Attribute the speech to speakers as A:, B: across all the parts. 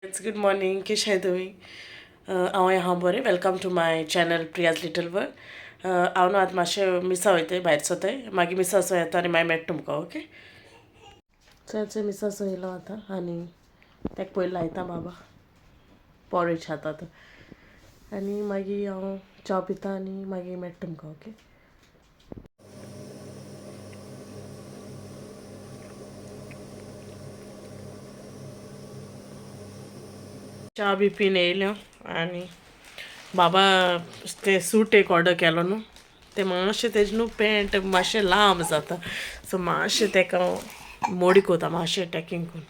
A: It's good morning, केश तुमी? हांव हांव बरें. Welcome to my channel Priya's little world. हांव न्हू आतां मातशें मिसा वयताय, भायर सोताय, मागीर मिसा सो येता आनी मागीर मेळटा तुमकां. ओके, चल मिसा सो येयलो आतां आनी तेका पयलीं लायता बाबा पॉरेज खाता तो आनी मागीर हांव च्या पिता आनी मागीर मेळटा तुमकां. ओके, च्या बी पीन येयल्यो आनी बाबा ते सूट एक ऑर्डर केलो न्हू, ते मातशें तेजें न्हू पॅन्ट मातशें लांब जाता, सो मातशें तेका हांव मोडी कोता, मातशें टॅकिंग करून.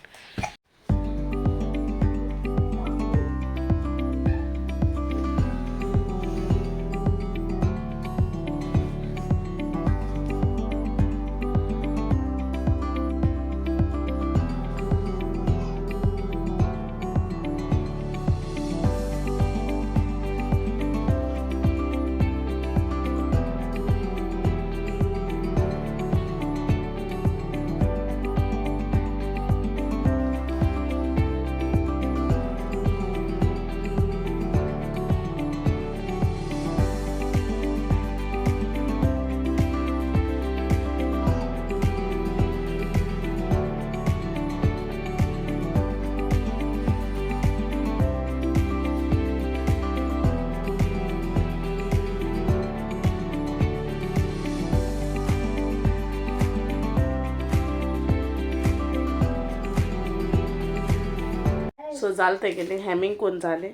A: सो जालें तेगेलें हॅमिंग कोन्न जालें.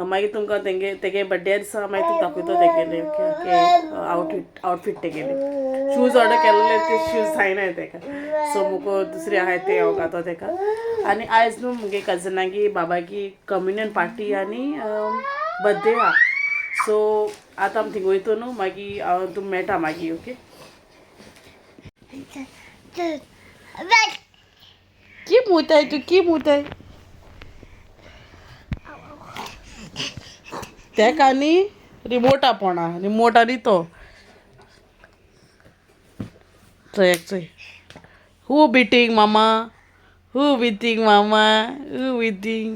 A: मागीर तुमकां तेंगे तेगे बड्डे दिसा मागीर तुमकां दाखयतो तेगेले आउटफीट. तेगेले शूज ऑर्डर केलेले ते शूज जायनाय तेका, सो मुको दुसरे आहाय ते हांव घातो तेका. आनी आयज न्हू मुगे कजनागी बाबागी कम्युनियन पार्टी आनी बड्डे आहा, सो आतां आमी थिंग वयतो न्हू, मागीर हांव तुमकां मेळटा मागीर. ओके, की मुताय तूं, की मुताय तेका न्ही रिमोट आपोणा, रिमोट आनी तो चोय चोय. Who beating mama, who beating mama, who beating?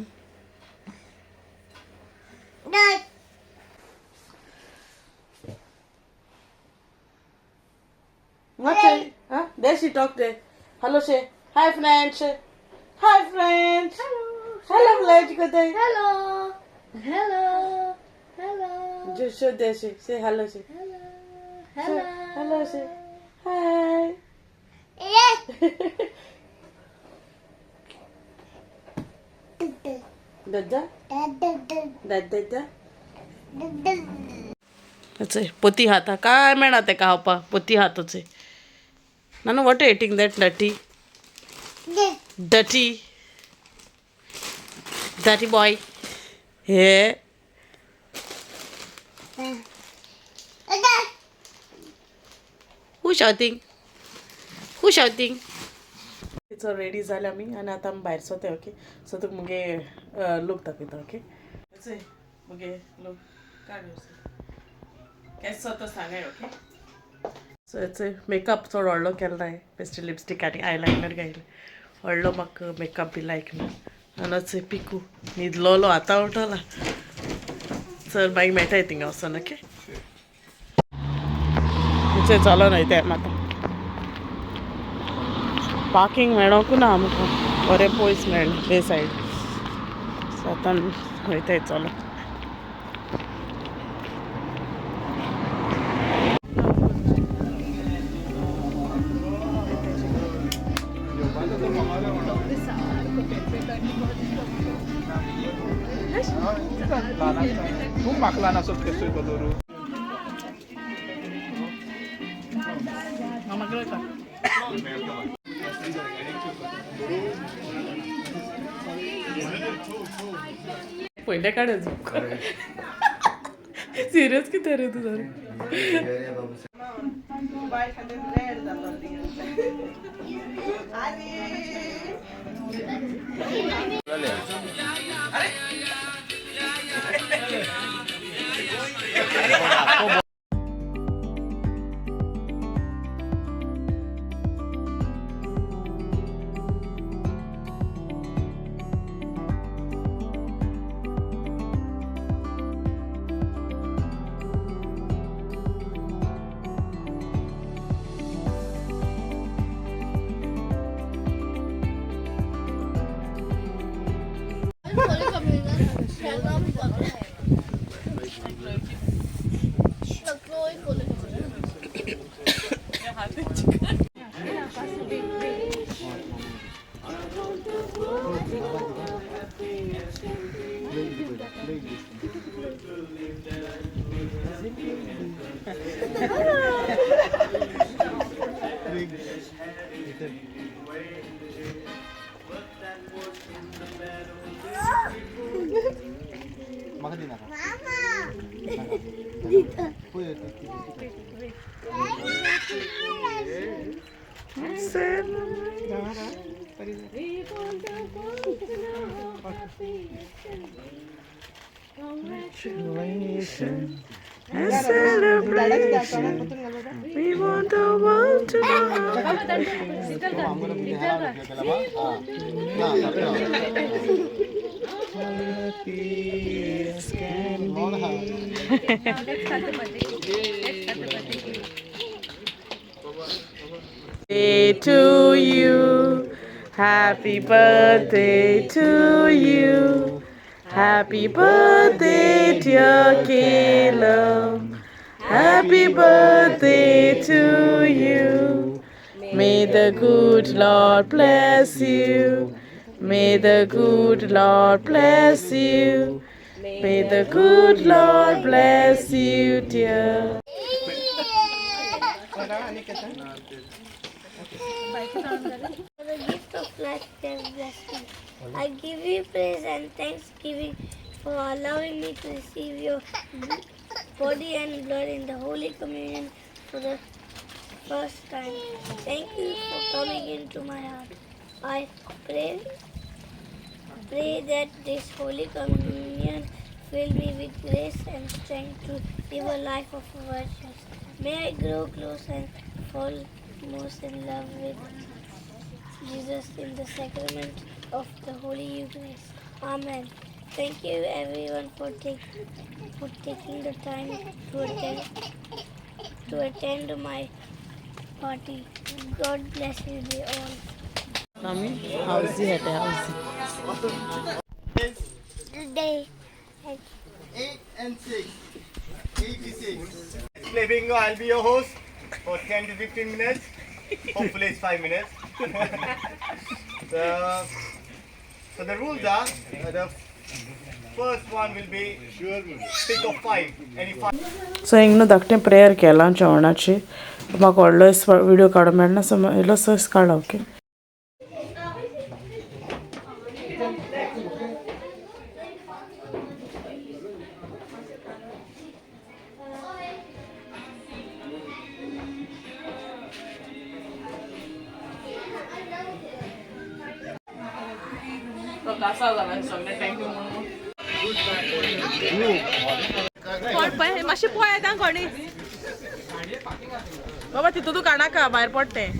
A: What say? Huh? There she talk there. Hello say. Hi friends. Hi friends.
B: Hello.
A: Hello friends. Good day.
B: Hello. Hello. Hello.
A: Just show there she. Say hello say.
B: Hello. Hello.
A: Hello say. Hi. Dada. Dada. चोय पोती खाता काय मेळना तेका खावपा, पोती खातो चोय. नानू, what eating that? Dirty dirty dirty boy. Hey who shouting, who shouting? So ready जाले आमी आनी आतां आमी भायर सोताय. ओके, सो तुका मुगे लूक दाखयता. ओके, चोय मुगे लूक काड केसो तो सांगाय. ओके, सो चोय मेकअप चड व्हडलो केलो ना, बेश्टे लिपस्टीक आनी आयलायनर घायले, व्हडलो म्हाका मेकअप बी लायक ना. आनी चोय पिकू न्हिदलोलो आतां उठला. चल मागीर मेळटाय थिंगा वचोन. ओके, चोय चलोन वयताय आमी आतां. पार्किंग मेळोंकू ना आमकां, बरें पयस मेळ्ळें ते सायड. सो आतां आमी वयताय चलोन.
C: तूं म्हाका ल्हान आसत केसो येतलो तर.
A: पयले काडच सिरियस कितें रे तूं sir? Congratulations and celebration. We want the world to know. Happy as can be. Birthday to you. Happy birthday to you. Happy birthday, dear Caleb. Happy birthday to you. May the good Lord bless you. May the good Lord bless you. May the good Lord bless you, dear.
B: For the gift of life you have blessed me. I give you praise and thanksgiving for allowing me to receive your body and blood in the Holy Communion for the first time. Thank you for coming into my heart. I pray that this Holy Communion fill me with grace and strength to live a life of virtues. May I grow close and fall most in love with Jesus in the sacrament of the Holy Eucharist. Amen. Thank you everyone for taking the time to attend my party. God bless you all.
A: How's it? How's
B: Day.
D: 8 and 6. 86. Let's play bingo. I'll be your host for 10 to 15 minutes. Hopefully it's 5 minutes. So the rules are, the first one will be pick of 5. Any 5.
A: So हिंग न्हू धाकटें prayer केलां जेवणाची म्हाका व्हडलो video काडूंक मेळना so इल्लोसोच काडला. ओके.
E: मातशें पळयता कोणी
A: बाबा तितू तूं काडनाका भायर पडटें.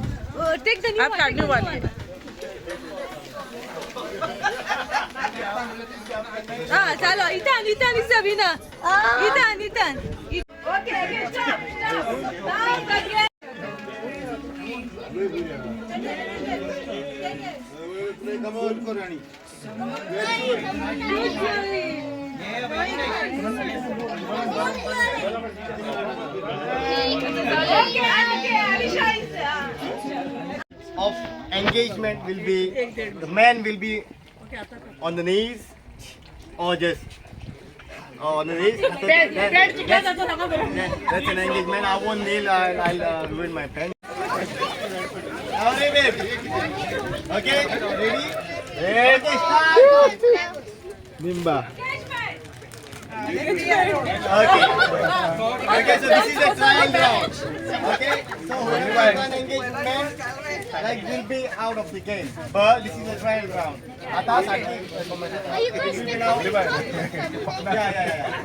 E: Take the
A: आतां काड न्यू वन.
E: Ah, चालो इतान इतान Sabina Ethan Ethan. Okay okay stop stop stop again.
D: Of engagement will be the man will be on the knees or just on the knees. That's an engagement. I won't kneel. I'll ruin my pen. Alright, babe. Okay, ready? Ready, start. Nimba. Okay. Okay, so this is a trial round. Okay, so whoever is an engagement, like will be out of the game. But this is a trial round. Are
B: you guys
D: Yeah.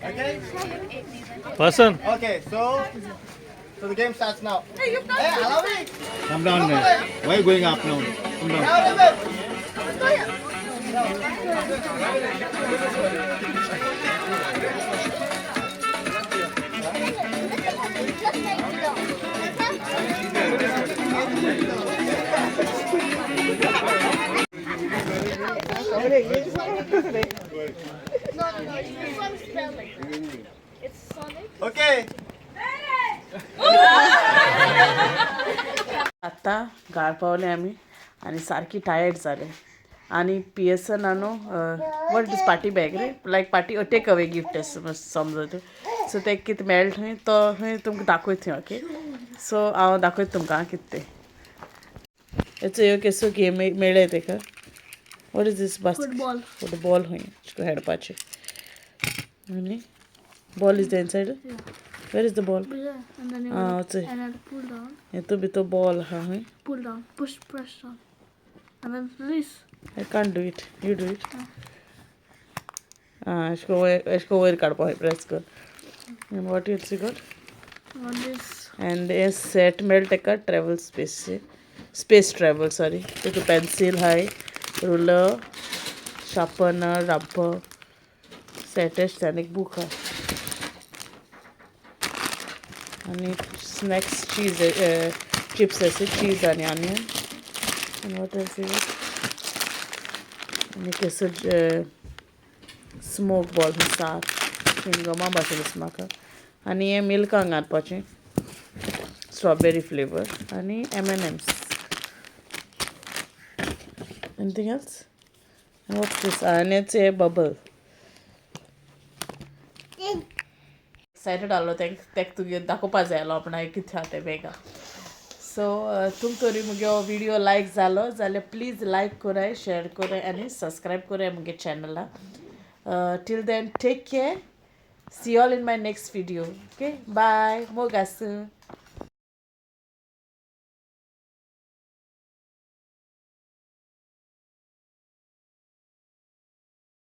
D: Okay.
C: Person.
D: Okay, so the game starts now. Hey, allow me.
C: Come down, man. Why are you going up now? Come down.
B: Down. No, it's some spelling. It's Sonic.
D: Okay.
A: आतां घार पावले आमी आनी सारकी tired जाले आनी P S न्हू, what is party bag रे, लायक पार्टी टेक अवे गिफ्ट समज तूं. सो तें कितें मेळटा थंय तो थंय तुमकां दाखयता थंय. ओके, सो हांव दाखयता तुमकां कितें तें. हेचो ह्यो केसो गेम मेळ्ळे तेका. What is this bus?
B: Football.
A: Football खंय खेळपाचें. आनी ball is the inside? Where is the ball?
B: Yeah, and then you
A: Ah, it's
B: and then pull down,
A: हेतू भितर बॉल आहा खंय.
B: Pull down, push, press down, and then release.
A: I can't do it. You do it. Ah, अशें वयर, अशें वयर काडपा press कर. And what else you got?
B: On this.
A: And हे सेट मेळटा तेका travel space, space travel sorry. तितू पेन्सील हाय, रुलर, शार्पनर, रबर सेट आसता आनी एक बूक आहा आनी स्नॅक्स, चीज चिप्स आसा, चीज आनी आनियन. आनी what else you? आनी केसो स्मोक बॉल सात चिंगमा भाशेन दिसता म्हाका. आनी हें मिल्कांक घालपाचें, स्ट्रॉबेरी फ्लेवर आनी M and M's. Anything else? What's this? आनी हें बबल. एक्सायटेड आहलो तेंक तेक तुगे दाखोवपा जाय आहलो आपणाक कितें आहा तें बेगा. सो तुम तरी मुगे हो विडियो लायक जालो जाल्यार प्लीज लायक कराय, शेअर कराय आनी सबस्क्रायब कराय मुगे चॅनला. Till then, take care. See all in my next video. Okay, bye. मोग आसूं.